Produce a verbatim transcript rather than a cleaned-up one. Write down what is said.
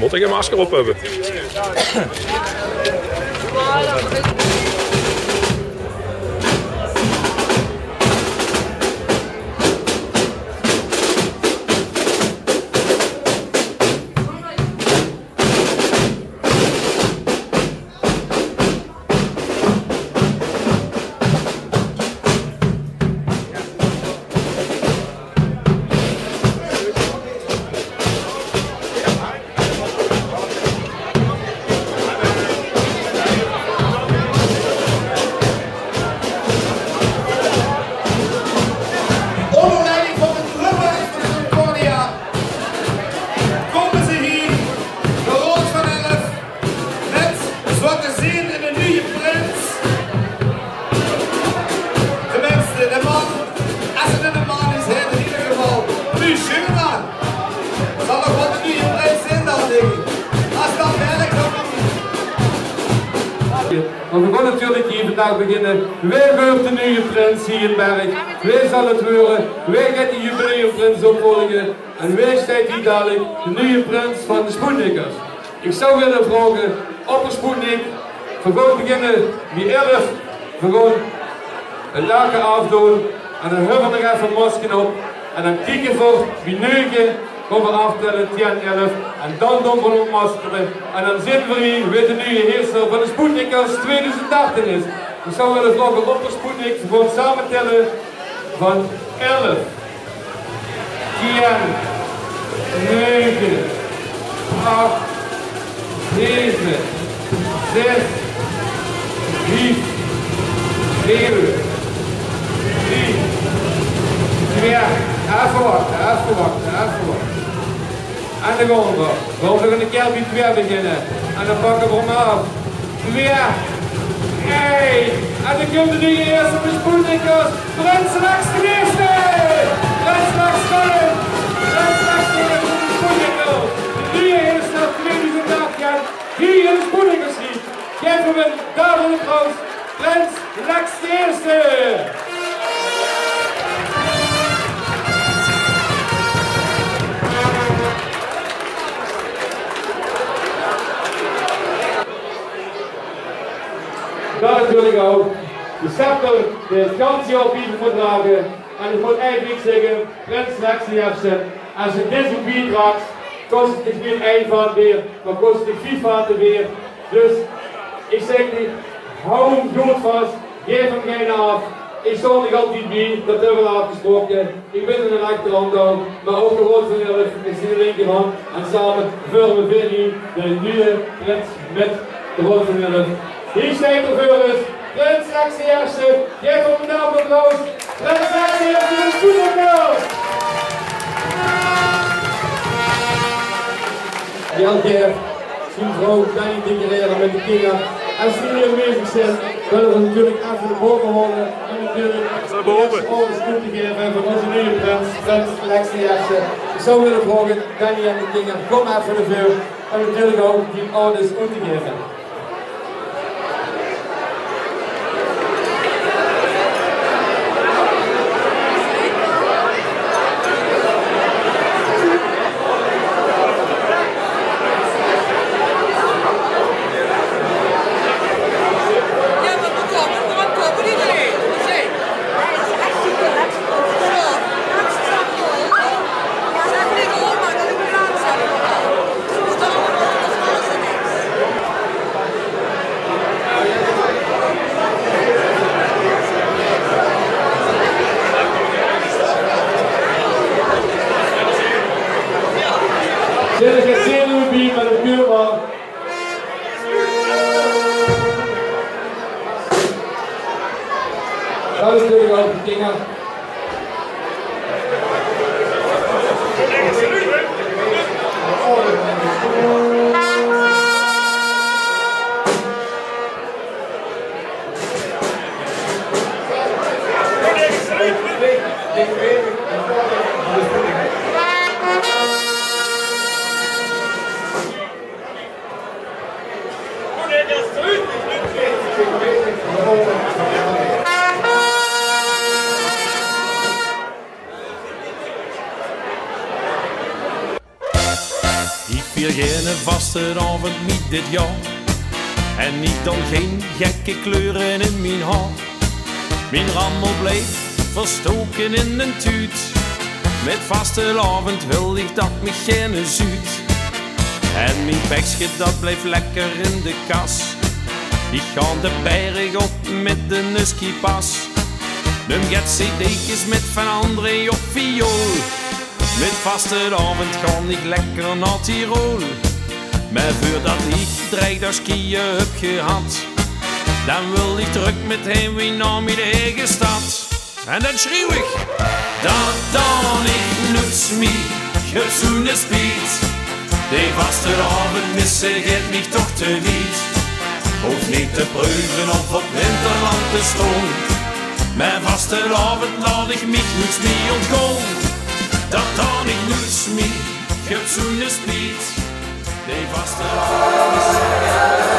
Mót ich e masker op höbbe? Ónger leiding van de drummer van Concordia kómme ze hie, de Raod van Elf, mit, zoewie te zeen, eine nuje prins. Tenminste, de man, es 't eine man is, haet 'r in eder geval nuuj sjöng aan. Zal nog waal de nuje prins zeen dan, dink ich. Es dat werk dan. Mer veer gaon natuurlik hie vandaag beginne. Wae weurt de nuje prins hie in Berg? Wae zal 't weure? Wae geit de jubileumprins opvolge? En wae steit hie dalik de nuje prins van de Spoetnikkers? Ich zou wille vraoge, opper Spoetnik, veer gaon beginne bie elf. Veer gaon 't lake aafdoon en dan höbbe veer nog effe e masker op. En dan kieke veer bie nege, gaon veer aaftelle, tien, elf. En dan doon veer ontmaskere. En dan zeen veer hie wae de nuje heerser van de Spoetnikkers tweeduizend dertien is. Ich zou wille vraoge, opper Spoetnik, veer gaon same telle van elf. Tien, nege, ach, zeve, zes, vief, veer, drie, twee. Effe wachte, effe wachte, effe wachte. En dan gaon veer. Gaon veer nog ein kier bie twee beginne. En dan pakke veer 'm aaf. Twee. Ein. En dan kump de nuje heerser van de Spoetnikkers. Prins Lex d'n Ierste. Prins Lex Schullum. Prins Lex d'n Ierste van de Spoetnikkers. De nuje heerser tweeduizend achttien. Hie in de Spoetnikkersriek. Gaef 'm ein daverend applaus. Prins Lex d'n Ierste. Dat natuurlik ouch. De scepter dae 't ganse jaor bie mót drage. En ich mót eigelik zègke, Prins Lex d'n Ierste, es se dit zoe biedraags, kos 't dich neet ein vaat beer, mer kos 't dich vief vate beer. Dus ich zègk dich, hou 'm good vas, gaef 'm gein aaf. Ich staon dich altied bie, dat höbbe veer aafgesproke. Ich bön dien rechterhand, mer ouch de Raod van Elf is dien linkerhand. En same veure veer hie de nuje prins mit de Raod van Elf. Hie steit 'r veur us, Prins Lex d'n Ierste. Gaef 'm ein daverend applaus. Prins Lex d'n Ierste, de Spoetnikkers. Jelle Geer, zien vrouw Danny decorere mit de kinger. Es die hie aanwezig zeen, wille veer natuurlik effe de boge haole. En natuurlik de ierste orders oet te gaeve aan ózze nuje prins, Prins Lex d'n Ierste. Ich zou wille vraoge, Danny en de kinger, kóm effe nao veure. En natuurlik ouch die orders oet te gaeve. Zit er geen zenuwen bij met de buurman? Dat is natuurlijk ook de kinger. Ich wil gaer Geine vastelaovend mie dit jaor. En iech dan gein gekke kleure in mien haor. Mien rammel blijf verstoke in d'n tuut. Mèt vastelaovend wèl iech dat miech geine zuut. En mien bekske dat blijf lekker in de kas. Iech gaon de berg op mèt d'n skipas. Num get cd'kes mèt Van André op viool. Mèt vastelaovend gaon iech lekker nao Tirol. Meh veurdat iech drei daag skiën höb gehad, dan wèl iech trök mèt heimwee nao mien eige stad. En dan sjriew iech: dat dan iech noets mie, get zoeëne spiet. De vastelaovend misse geit miech toch te wied. Hoof neet te preuve of op winterland te stoon. Mèt vastelaovend laot iech miech noets mie oontgoon. Dat dan iech noets mie, get zoeëne spiet. De vastelaovend misse geit miech toch te wied.